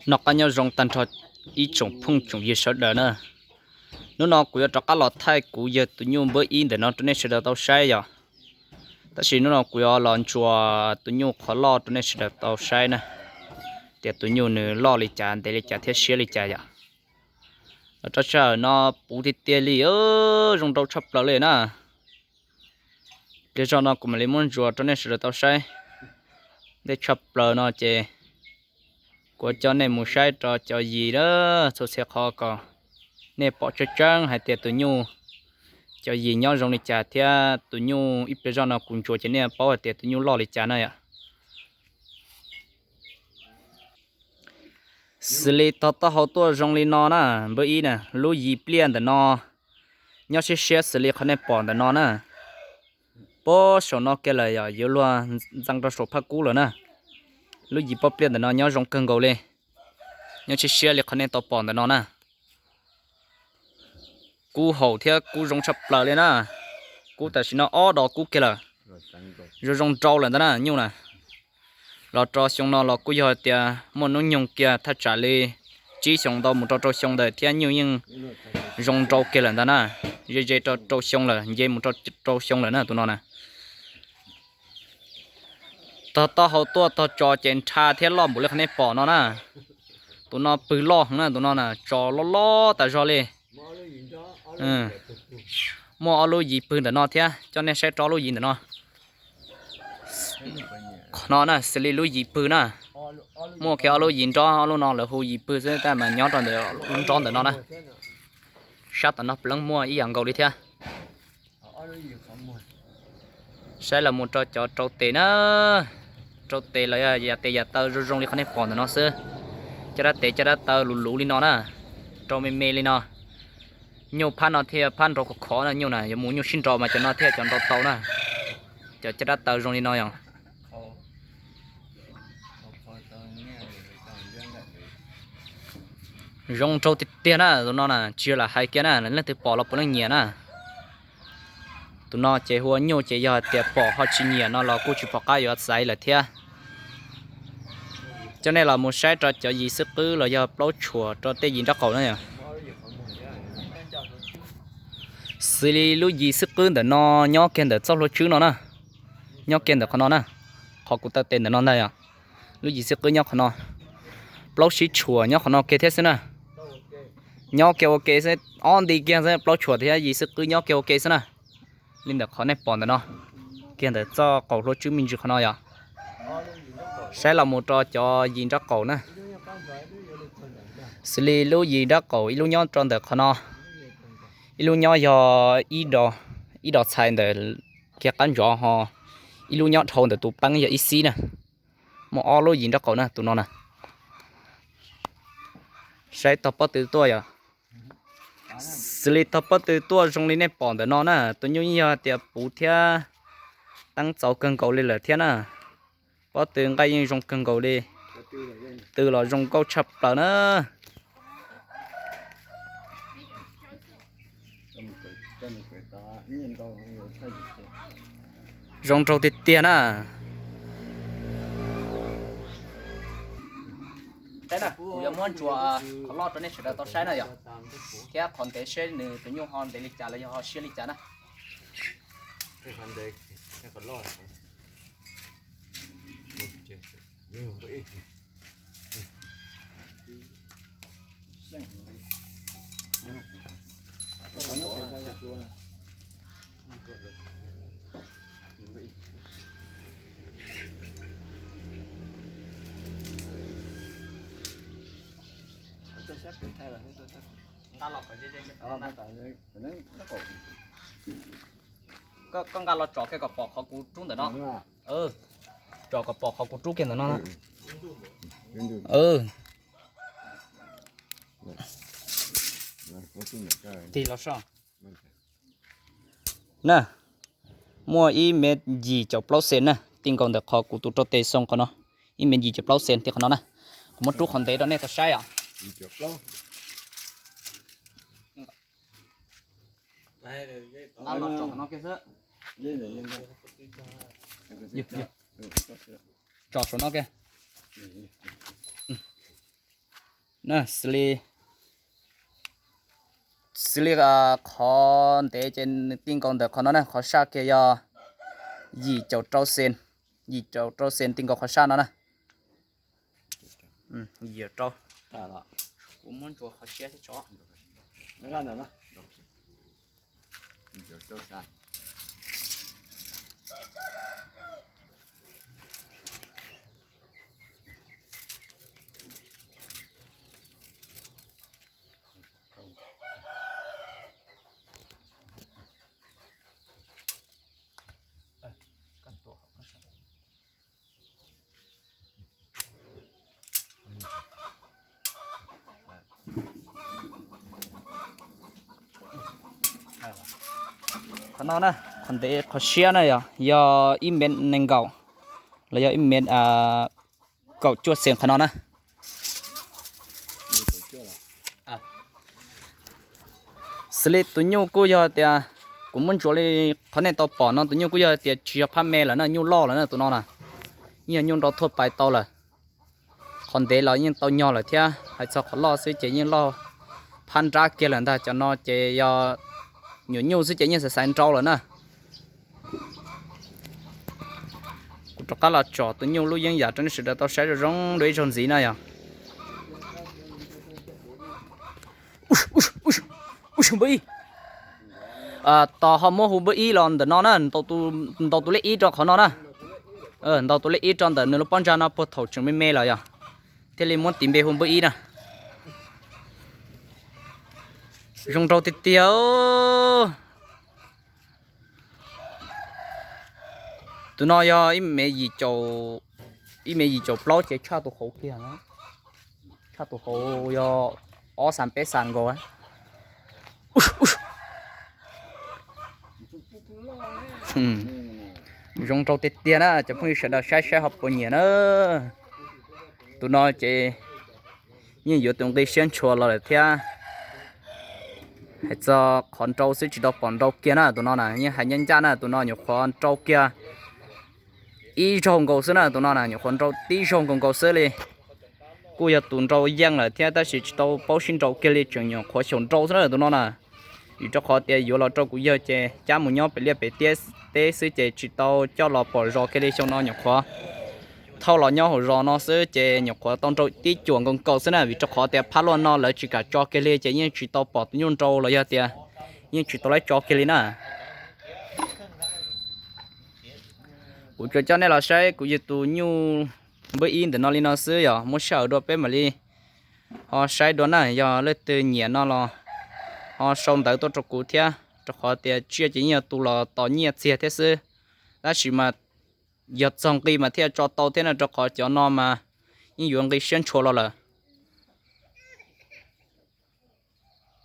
Noj qab nyob zoo tag nrho ib tsoom phooj tsoom ywg sawv daws na. Hnub no kuv yuav rov qab los thaij kuv yawg tus nyuj npawb ib ntawm no rau nej sawv daws tau saib yom. Tab sis hnub no kuv yuav los ntsuas tus nyuj qhov loj rau nej sawv daws tau saib na, tias tus nyuj nws loj li cas, ntev li cas thiab siab li cas yom. Los rau sij hawm no puv tiag tiag li, zoo nraug tshaj plaws li na. Pliag zog no kuv mam li muab ntsuas rau nej sawv daws tau saib. Ntej tshaj plaws no ces kuv coj nej mus saib rau cov yis na, txhua txhia qhov kom nej pom tseeb tseeb hais tias tus nyuj, cov yis nyob zoo li cas thiab tus nyuj ib pliag zog no kuv ntsuas ces nej paub hais tias tus nyuj loj li cas na yom. Xws li tog taub hau tuaj zoo li no na, npawb ib na, lub yis pliaj ntawm no nyob siab siab xws li qhov nej pom ntawm no na. Puag saum no kiag lawm yom, yuav luag ntxeev rau saum phaj kub lawm na. Lub yis pob pliaj ntawm no nyob zoo kawg nkaus li, nyob siab siab li qhov nej tau pom ntawm no na. Kub haum thiab kub zoo tshaj plaws li na. Kub tam sim no ob dos kub kiag lawm, zoo zoo nrau lawm ntag na nyuj na. Los rau xyoo no los kuj yog tias muaj hnub nyoog kiag thaj tsam li tsib xyoos ntau mus rau rau xyoo ntawd thiab nyuj yeej zoo nrau kiag lawm ntag na. Ze ze rau rau xyoo lawm, nce mus rau rau xyoo lawm na tus no na. Tog taub hau tuaj tog tso ces nrha thiab loj npaum li qhov nej pom no na. Tus no pwg loj heev na, tus no na tso loj loj tas zog li. Muaj ob lub yis pwg ntawm no thiab, coj nej saib rau ob lub yis ntawm no. Qhov no na xws li lub yis pwg na. Muaj kiag ob lub yis nrob, ob lub no lawv hu yis pwg xwb tab mas nyob rau ntawm lub nrob ntawm no na. Sab tom no pleev muaj ib yam nkaus li thiab. Saib los mus rau cov rau tes na. Rau tes los yog yam tes yam taw zoo zoo li qhov nej pom ntawm no xwb. Caj dab tes caj dab taw luv luv li no na, rau me me li no. Nyuj phab no thiaj phab nrau khov khov na, nyuj na yuav mus nyuj sib nrau mas cov no thiaj cov nrau tau na. Cov caj dab taw zoo li no yog zoo nraug tiag tiag na, tus no na tsis yog lam hais kiag na, leej twg pom los puav leej nyiam na. Tus no ces hu ua nyuj ces yog hais tias pom ho tsis nyiam no los kuj tsis pom qab yuav xaiv lawm thiab. Coj nej los mus saib rau cov yis xwb qwb los yog plaub tshuam rau tej yis nraub qaum na yom. Xws li lub yis xwb qwb ntawm no nyob kiag ntawm txoj hlua tswb no na, nyob kiag ntawm qhov no na, qhov kuv taw tes ntawm no ntag yom. Lub yis xwb qwb nyob qhov no, plaub sib tshuam nyob qhov no kiag thiab xwb na. Nyob kiag ua ke xwb, ob nti kiag xwb plaub tshuam thiab yis xwb qwb nyob kiag ua ke xwb na. Li ntawm qhov nej pom ntawm no, kiag ntawm txoj qaum hlua tswb me ntsis qhov no yom. Saib los mus rau cov yis nraub qaum na. Xws li lub yis nraub qaum ib lub nyob rau ntawm qhov no, ib lub nyob yog ib dos txhais ntawm kiag qab ntsov ho, ib lub nyob dhau ntawm tus peeb yog ib xib na. Muaj ob lub yis nraub qaum na tus no na. Saib tog pob tw tuaj yom. Xws li tog pob tw tuaj zoo li nej pom ntawm no na, tus nyuj yeej yog tias puv thiab teeb txaus kawg nkaus li lawm thiab na. Pob tw nqaij yeej zoo kawg nkaus li, tw los zoo nkauj tshaj plaws na. Zoo nraug tiag tiag na. Kuv yuav muab ntsuas qhov loj rau nej sawv daws tau saib na yom, thiab qhov ntev seb nws tus nyuj ho ntev li cas los yog ho siab li cas na. Koj nqa los tsom kiag kom pom qhov kuv rub ntawm no. Tsom kom pom qhov kuv rub kiag ntawm no. Tig los so. Na, muaj ib mev yim caum plaub xees na, ti nkaus ntawm qhov kuv tus rau tes xoo qhov no, ib mev yim caum plaub xees ti qhov no na. Kuv muab rub qhov ntev rau nej tau saib os. Tsom saum no kiag. Xws li, xws li qhov ntev ces nws ti nkaus ntawm qhov no na, qhov saj kiag yog yim caum rau xees, yim caum rau xees ti nkaus qhov saj no na. Yim caum rau. Kuv muab ntsuas qhov siab thiab tso. Qhov no na, qhov ntev qhov siab na yog, yog ib mev nees nkaum los yog ib mev kaum cuaj xees qhov no na. Xws li tus nyuj kuj yog tias, kuv muab ntsuas li qhov nej tau pom no, tus nyuj kuj yog tias tsis yog phab me lawm na, nyuj loj lawm na tus no na. Yeej yog nyuj nrau thuaj pais tau lawm. Qhov ntev los yeej tau nyog lawm thiab, hais txog qhov loj xwb ces yeej loj phab nrab kiag lawm ntag. Cov no ces yog nyuam nyuj xwb ces yeej xaiv xaiv nrau lawm na. Kuv rov qab los tsom tus nyuj lub yeeb yam rau nej sawv daws tau saib zoo zoo dua ib zaug ntxiv na yog. Npawb ib, tos ho muab hu npawb ib los ntawm no na, ntaus tus lej ib rau qhov no na. Ntaus tus lej ib rau ntawm nws lub pob ntsa no puag thaum tseem me me los yog, thiaj li muab tis npe hu npawb ib na. Zoo nraug tiag tiag. Tus no yog ib mev yim caum plaub ces tshaj tus hauv kiag, tshaj tus hauv yog ob xas peb xas nkaus. Zoo nraug tiag tiag na, cov phooj ywg sawv daws saib saib ho puas nyiam na. Tus no ces yeej yuav tus nqi siab ntshua los lawm thiab. Hais txog qhov nrau xwb tsis tau pom nrau kiag na, tus no na yeej hais ncaj ncaj na, tus no nyuam qhuav nrau kiag ib zaug nkaus xwb na, tus no na nyuam qhuav nrau tib zaug nkaus nkaus xwb li. Kuj yog tus nrau yeej lawm thiab tab sis tsis tau paub sib nrau kiag li, tseem nyuam qhuav xyaum nrau xwb na tus no na. Vim rau qhov tias yuav los rau kuv yawg ces cab mus nyob pem liaj pem teb xwb ces tsis tau coj los pom zos kiag li, xyoo no nyuam qhuav thauj los nyob hauv zos no xwb ces nyuam qhuav tau nrau tib cuam nkaus nkaus xwb na, vim rau qhov tias phab luaj no lawv tsis kam tso kiag li ces yeej tsis tau pom tus nyuj nrau los yog tias yeej tsis tau laib tso kiag li na. Kuv tsuas coj nej los saib kuv yawg tus nyuj npawb ib ntawm no li no xwb, yog muaj sij hawm dua peb mam li ho saib dua na. Yog leej twg nyiam no los ho sau ntawv tuaj rau kuv thiab, rau qhov tias tsiaj ces yeej yog tus los tos nyiaj txiag thiab xwb, tab sis mas yog txog nqi mas thiaj tso tau thiab na, rau qhov cov no mas yeej yuav nqi siab ntshua los lawm.